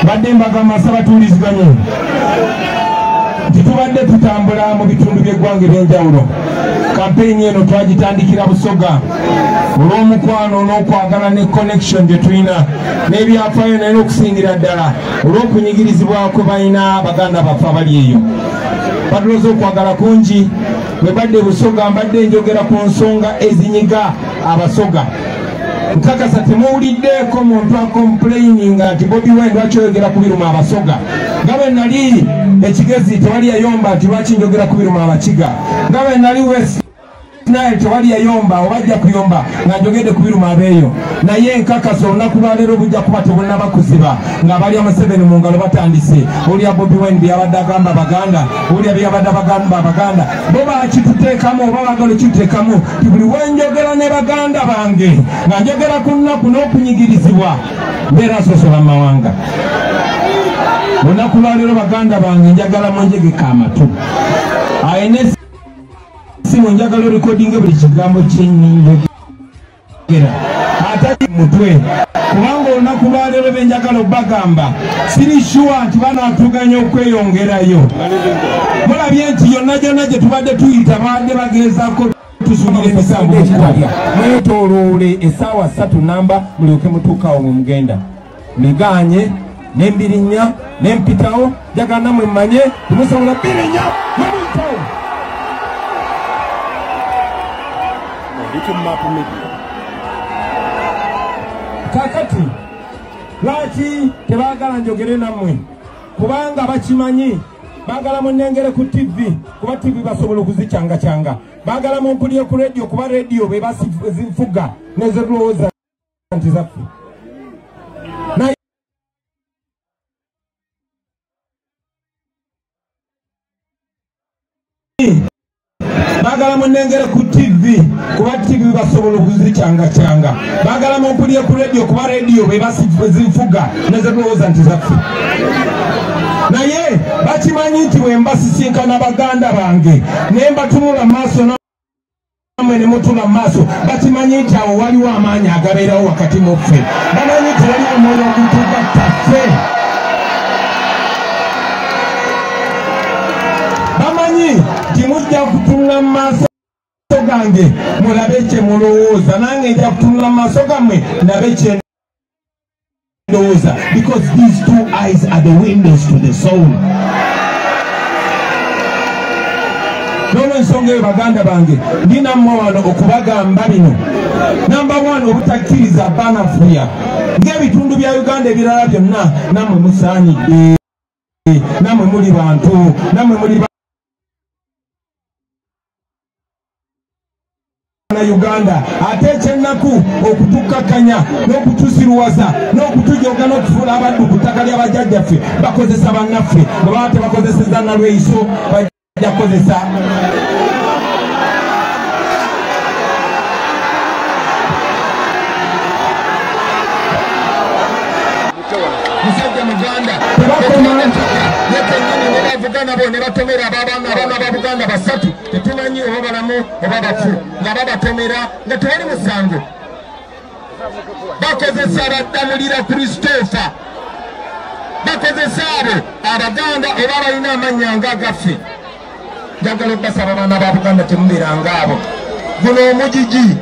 Mbadde mbagamba nsaba tuwuliziganye nti tubadde tutambula mu bitundu by'eggwanga eby'enjawulo. Kampeyini eno twagitandikira Busoga olw'omukwano n'okwagala ne connection gye tulina n'ebyafaayo, naye n'okusingira ddala olw'okunyigirizibwa kwe balina baganda baffe abali eyo. Batulooza okwagala kungi. Bwe mbadde Busoga mbadde njogera ku nsonga ezinyiga Abasoga. Nkakasa temuwuliddeeko muntu acomplaininga nti Bobi Wine lwaki oyogera ku biruma Abasoga. Nga bwe nali Ekigezi tewali yayomba nti lwaki njogera ku biruma Abakiga. Nga bwe nali West Nile tewali yayomba oba ajja kuyomba nga njogedde ku biruma abeeyo. Naye nkakasa olunaku lwaleero bujja kuba tebunnaba kuziba nga balya Museveni mu ngalo batandise. Olya Bobi Wine byabadde agamba Abaganda, olya byabadde abagamba Abaganda, bo bakituteekamu oba baagala okituteekamu nti buli wenjogera ne baganda bange nga njogera ku nnaku n'okunyigirizibwa mbeera nsosola mu mawanga. Olunaku lwaleero baganda bange njagala munjegeka amatu. Ayina essimu njagala orikodinge buli kigambo kyenjogera atali mutwe, kubanga olunaku lwaleero be njagala obbagamba siri sure nti banaatuganya okweyongerayo. Mulabye nti yonna gyonna gye tubadde tuyita babadde bagezaako tusuulira emisango mu kkubo. Mwetooloole essaawa 3 namba mulyoke mutuukawo mwe mugenda. Mbigaanye ne mbirinnya ne mpitawo, njagala nammwe mmanye temusobola birinnya ne muyitawo. Kaakati lwaki tebaagala njogere nammwe? Kubanga bakimanyi baagala munnengere ku TV, kuba TV basobola okuzikyangacanga. Baagala mumpulire ku radio, kuba radio be bazifuga nezitulowooza nti zaffe. Naye baagala munnengere ku TV, kuba TV basobola okuzikyangacanga. Baagala mumpulire ku radio, kuba radio be bazifuga nezitulowooza nti zaffe. Naye bakimanyi nti bwe mbasisinkana baganda bange ne mbatunula mu maaso nammwe ne mutula mu maaso, bakimanyi nti awo waliwo amaanyi agabeerawo wakati mu ffe. Bamanyi nti waliwo omwoyo ogutugatta ffe. Bamanyi nti mujja kutunula mu maaso gange mulabe kye mulowooza, nange nja kutunula mu maaso gammwe ndabe kye ndowooza, because these two eyes are the windows to the soul. N'olwensonga eyo baganda bange ndi nammwe wano okubagamba bino. Namba 1, obutakkiriza banafuya ng'ebitundu bya Uganda ebirala byonna. Nammwe musaanidde, nammwe muli bantu, nammwe muli Uganda. Ate ekyennaku okutukkakanya n'okutusiruwaza n'okutujoga n'okufuula abaddu ku ttaka ly'abajjajjaffe bakozesa bannaffe. Bwe baba tebakozesezza Nalweyiso bajja kukozesa musajja Muganda. Tebakoma yekennyini ne bavuga nabo ne batomera abaana ba Buganda basatu, tetumanyi oba balamu oba bafu, nga babatomera nga tewali musango. Bakozesa Baddamulira Christopher, bakozesa abo Abaganda oba balina amannya nga gaffe. Njagala obbasaba abaana ba Buganda temubeeranga abo. Guno omugigi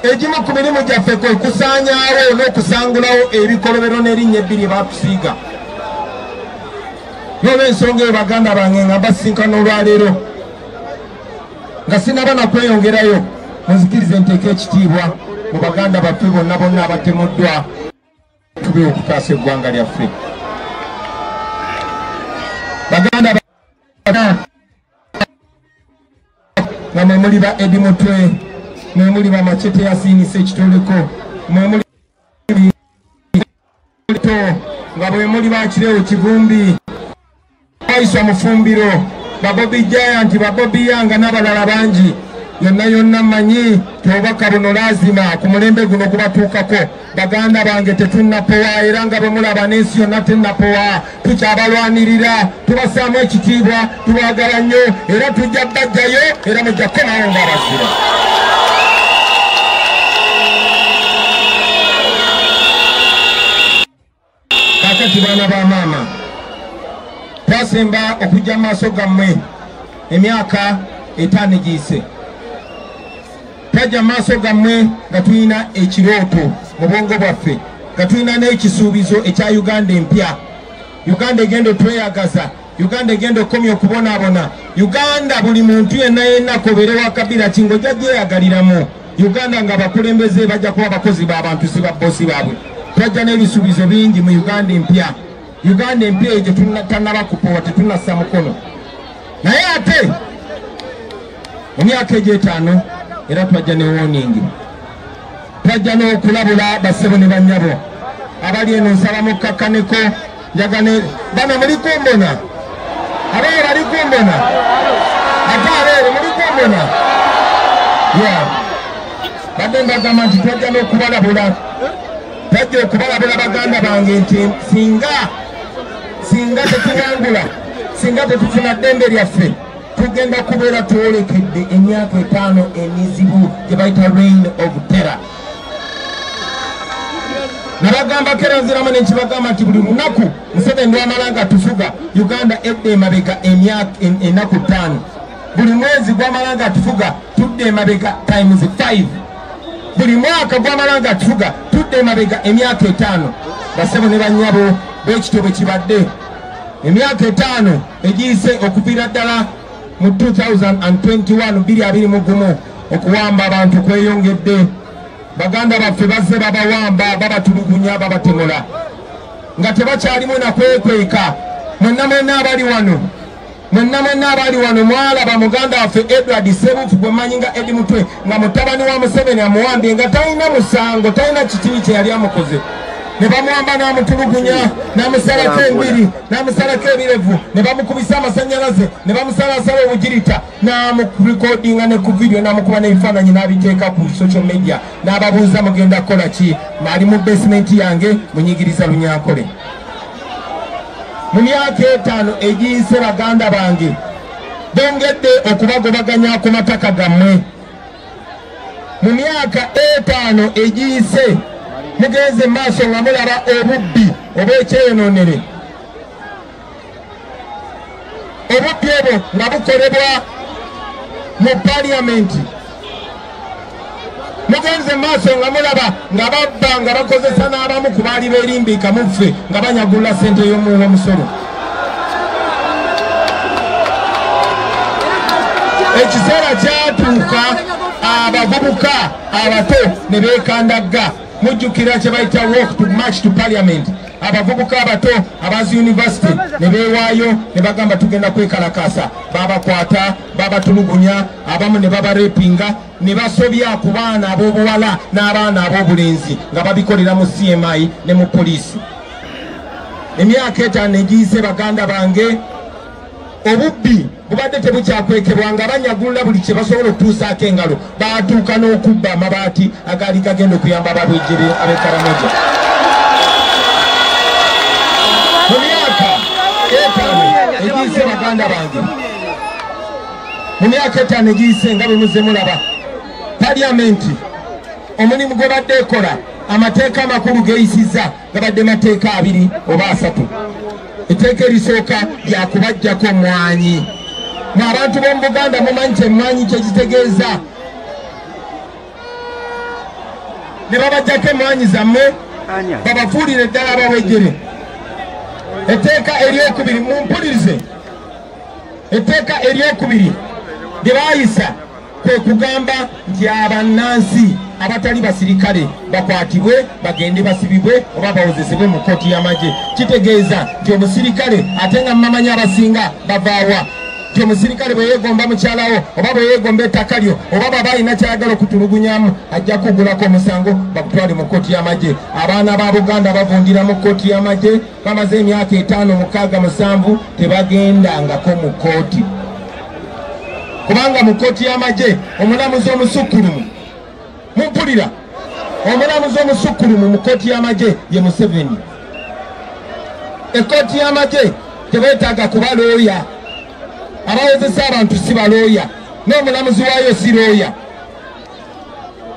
egimu ku mirimu gyaffe kwe kusaanyaawo n'okusangulawo ebikolobero n'erinnya ebbiri batusiiga. N'olwensonga eyo baganda bange nga mbasisinkana olwaleero nga sinnaba na kweyongerayo, munzikirize nteeke ekitiibwa mu baganda baffe bonna bonna abatemuddwa tube okutaasa eggwanga lyaffe. Baganda nga mwe muli ba Eddie Mutwe, mwe muli ba Machete Yasiinisa Ekitoleko, mwe muli nga bwe muli ba Kirewo Kivumbi, Aisha Mufumbiro, ba Bobi Giant, ba Bobi Yanga n'abalala bangi. Yonna yonna mmanyi obubaka buno laazima ku mulembe guno kubatuukako. Baganda bange tetunnapowa, era nga bwe mulaba n'ensi yonna tennapowa. Tukyabalwanirira, tubassaamu ekitiibwa, tubaagala nnyo, era tujja bbajjayo, era mujja kukomawo ng'abazira. Kaakati baana ba maama, twasemba okujja mu maaso gammwe emyaka 5 egiyise. Twajja mu maaso gammwe nga tulina ekirooto mu bwongo bwaffe, nga tulina n'ekisuubizo ekya Uganda empya. Uganda egenda otweyagaza, Uganda egenda okukomya okubonaabona, Uganda buli muntu yenna yenna kobeere wa kabira ki ng'ojja gyeyagaliramu. Uganda nga abakulembeze bajja kuba abakozi b'abantu si babbosi baabwe. Twajja n'ebisuubizo bingi mu Uganda empya. Uganda empya eyo tannaba kupowa, tetunnassa mukono. Naye ate mu myaka egy'etaano era twajja ne warning, twajja n'okulabula bassebo ne bannyabo abali eno. Nsaba mukkakkaneko, njagane bano muli kumbona, abeere bali kumbona, ate abeere muli kumbona. Badde mbagamba nti twajja n'okubalabula, twajja okubalabula baganda bange nti singa tetuwangula, singa tetufuna ddembe lyaffe, tugenda kubeera twolekedde emyaka 5 emizibu gye bayita reign of terror. Nabagambako era nziramu ne nkibagamba nti buli lunaku Museveni lwamala nga tufuga, Uganda edda emabega ennaku 5. Buli mwezi gwamala nga tufuga tudda emabega times 5. Buli mwaka gwamala nga tufuga tudda emabega emyaka 5. Bassebo ne bannyabo, bwekityo bwe kibadde. Emyaka 5 egiyise okuviira ddala mu 2021 2021, okuwamba abantu kweyongedde. Baganda baffe bazze babawamba, babatulugunya, babatemula nga tebakyalimu na kwekweka. Mwenna mwenna abali wano, mwenna mwenna abali wano mwalaba muganda waffe Edward Sebufu gwe mmanyi nga Edi Mutwe, nga mutabani wa Museveni amuwambye nga talina musango, talina kikibi kye yali amukoze. Ne bamuwamba n'amutulugunya, n'amusalako enviiri, n'amusalako ebirevu, ne bamukubisa amasannyalaze, ne bamusalasala obugirita, n'amurekodinga ne ku vidiyo, n'amukuba n'ebifaananyi n'abiteeka ku social media, n'ababuuza mugenda kukola ki? Ali mu basement yange munyigiriza Lunyankole. Mu myaka 5 egiyise baganda bange bongedde okubagobaganya ku mataka gammwe. Mu myaka 5 egiyise mugenze maaso nga mulaba obubbi obw'ekyeyononere. Obubbi obwo nga bukolebwa mu paliyamenti. Mugenze maaso nga mulaba nga babba, nga bakozesa n'abamu ku baali beerimbika mu ffe, nga banyagulula ssente y'omuwomusolo. Ekiseera kyatuuka abavubuka abato ne beekandagga. Mujjukira kye bayita walk to march to parliament. Abavubuka abato abazi university ne beewaayo ne bagamba tugenda kwekalakaasa. Babakwata, babatulugunya, abamu ne babarepinga, ne basobya ku baana ab'obuwala n'abaana ab'obulenzi nga babikolera mu CMI ne mu poliisi. Emyaka 5 egiyise baganda bange, obubbi bubadde tebukyakwekebwa, nga banyagulula buli kye basobola okutuusaako engalo. Baatuuka n'okubba amabaati agaali gagenda okuyamba ababwejjere ab'e Karamoja. Mu myaka 5 egiyise baganda bange, mu myaka 5 egiyise nga bwe muzze mulaba paliyamenti omulimu gwe badde ekola, amateeka amakulu geeyisizza gabadde mateeka 2 oba 3. Etteeka erisooka lyakubaggyako mwanyi. Mwe abantu b'omu Buganda mumanyi kyemmwanyi kye kitegeeza. Ne babaggyako emmwanyi zammwe babafuulire ddala abawejjere. Etteeka eryokubiri, mumpulirize, etteeka eryokubiri lye baayisa kwe kugamba nti abannansi abatali basirikale bakwatibwe bagende basibibwe oba bawozesebwe mu kkooti y'amagye. Kitegeeza nti omusirikale, ate nga mmamanyi abasinga bavaawa, nti omusirikale bwe yeegomba mukyalawo oba bwe yeegomba ettaka lyo oba baba alina kyayagala okutulugunyamu, ajja kugulako omusango bakutwale mu kkooti y'amagye. Abaana ba Buganda bavundira mu kkooti y'amagye, bamaze emyaka 5, 6, 7 tebagendangako mu kkooti. Kubanga mu kkooti y'amagye omulamuzi omusukkulumu, mumpulira, omulamuzi omusukkulumu mu kkooti y'amagye ye Museveni. Ekkooti y'amagye tebeetaaga kuba looya, abawozesa abantu si balooya, n'omulamuzi waayo si looya.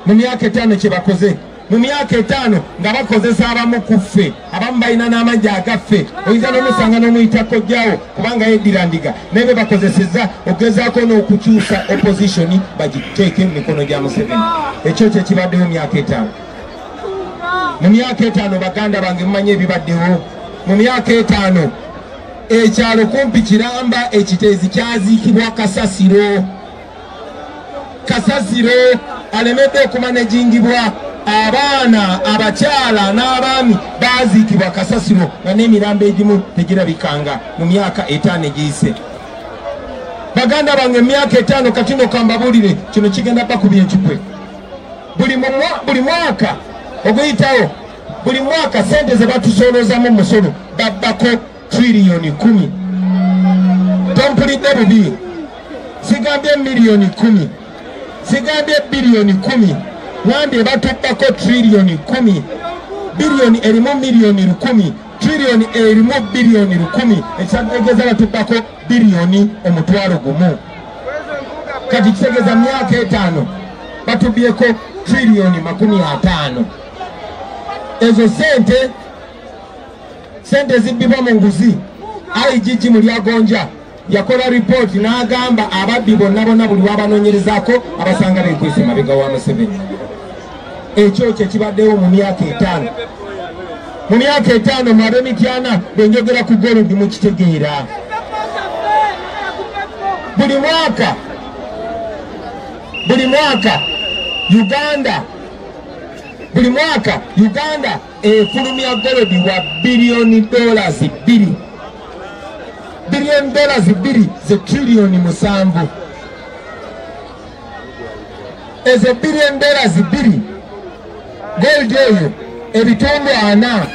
Mu myaka 5 kye bakoze, Mu myaka 5 nga bakozesa abamu ku ffe, abamu balina n'amagye agaffe, oyinza n'omusanga n'omuyita kojjawo kubanga yeddira ndiga, naye be bakozesezza okugezaako n'okukyusa opposition bagiteeke mu mikono gya Museveni. Ekyo kye kibaddewo mu myaka 5. Mu myaka 5 baganda bange mumanyi ebibaddewo. Mu myaka 5 ekyalo kumpi kiramba ekiteezi kyaziikibwa kasasiro. Kasasiro alemedde okumanejingibwa. Abaana, abakyala n'abaami baziikibwa kasasiro nga n'emirambo egimu tegirabikanga mu myaka 5 egiyise. Baganda bange, emyaka 5 kati nno kambabuulire, kino kigenda bakubya ekikwe. Buli mwaka oguyitawo, buli mwaka sente ze batusooloozamu musolo babbako triliyoni 10. Tompulidde bubi, sigambye miliyoni 10, sigambye biliyoni 10, ngambye batubbako triliyoni 10. Biliyoni erimu miliyoni 1000, triliyoni erimu biliyoni 1000, ekitegeeza batubbako biliyoni 1,000. Kati kitegeeza myaka 5 batubyeko triliyoni 50. Ezo sente zibbibwa mu nguzi. IGG Mulyagonja yakola ripooti n'agamba ababbi bonna bonna buli wabanoonyerezaako abasanga beekwese mabega wa Museveni. Ekyo kye kibaddewo mu myaka 5. Mu myaka 5 mu ab'emityana bwe njogera ku gold mukitegeera. Buli mwaka Uganda efulumya gold wa biliyoni $2. Biliyoni $2 ze triliyoni 7. Ezo biliyoni $2 gold eyo ebitundu 4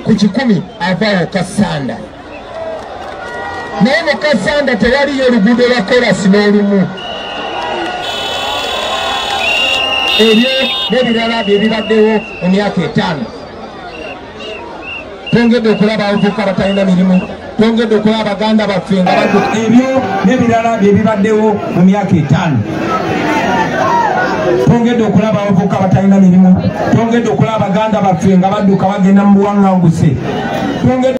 ku 100 avaawo Kassanda. Naye mu Kassanda tewaliyo luguudo lwa koolasi n'olumu. Ebyo n'ebirala bye bibaddewo mu myaka 5. Twongedde okulaba abavubuka abatalina mirimu, twongedde okulaba baganda baffe nga badduka. Ebyo n'ebirala bye bibaddewo mu myaka 5. Twongedde okulaba abavubuka abatalina mirimu, twongedde okulaba baganda baffe nga badduka bagenda mu buwanganguse. Twongedde